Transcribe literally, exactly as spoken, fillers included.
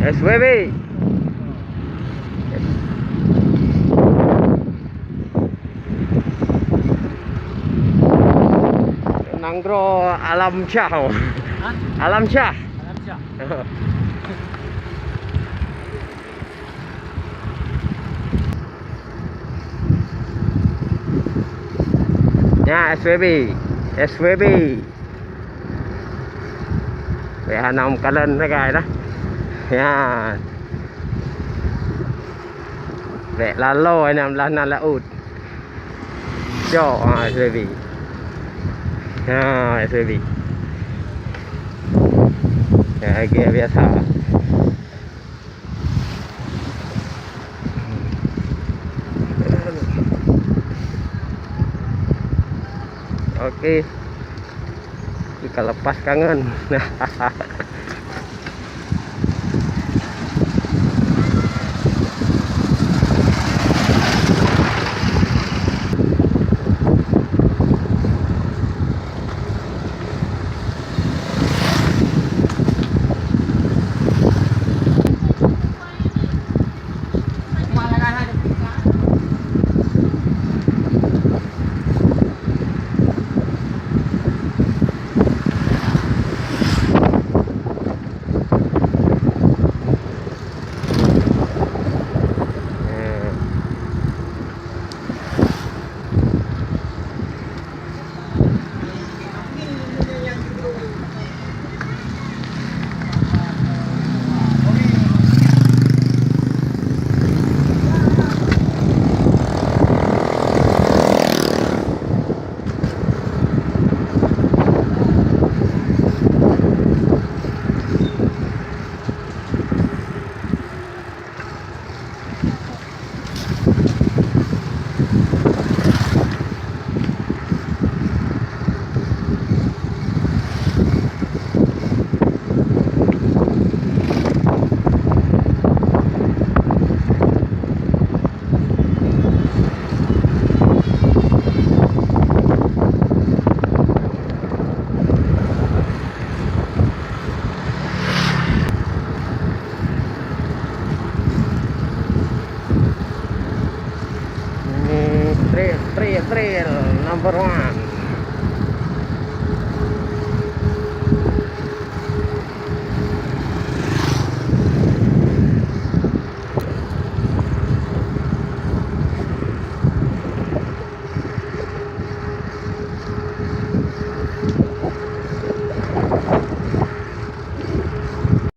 S W B. Nanggroe Alam Syah. Hah? Alam Syah. Alam Syah. Nyan S W B. S W B. Bèk hana meukalon sagai dah. Nyan. Bèk laloe nyan blah na laôt. Cok, ha, S W B. Ha, S W B. Ya, lagèe biasa. Oke. Ka lepas kangen.